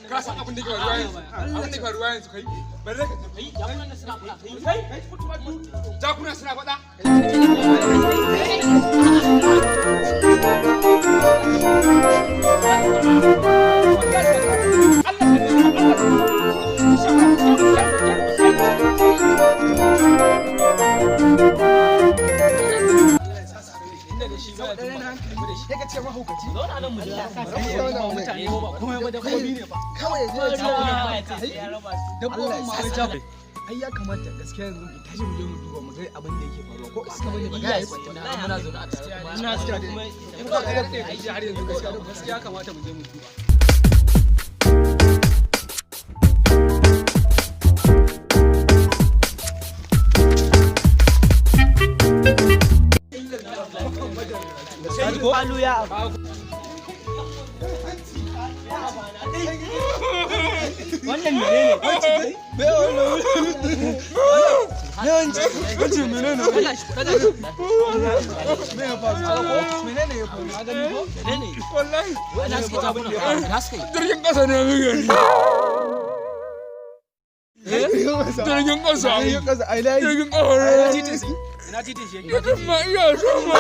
Ka san abin da ke faruwa yanzu? Abin da ke faruwa yanzu, kai. Bari ka Kai, jakunan suna faɗa. Kai, kai, jakuna suna faɗa. Sai ka ce mahaukaci. Zauna nan mu ji. Mutane ba komai ba, dabbobi ne ba. Kawai zai ce Ya raba su. dabbobin ma wai jago. Ai ya kamata gaskiya yanzu mu tashi mu je mu duba mu ga abin da yake faruwa, ko iska bane ba ga yayi. Muna zaune a tare kuma. Muna zaune kuma. In ba ka daɗe kai har yanzu, gaskiya Gaskiya kamata mu je mu duba. Wannan menene? Me wannan? Yawanci menene? Me ya faru? Menene ya faru? Ka gani ko? Menene? Wallahi. Ina suke jakunan? Ina suke? Jirgin ƙasa ne muke. Jirgin ƙasa. Jirgin ƙasa ai layi. Jirgin ƙasa. Ina titin shi? Ina titin shi yake? Jirgin ma iya sama.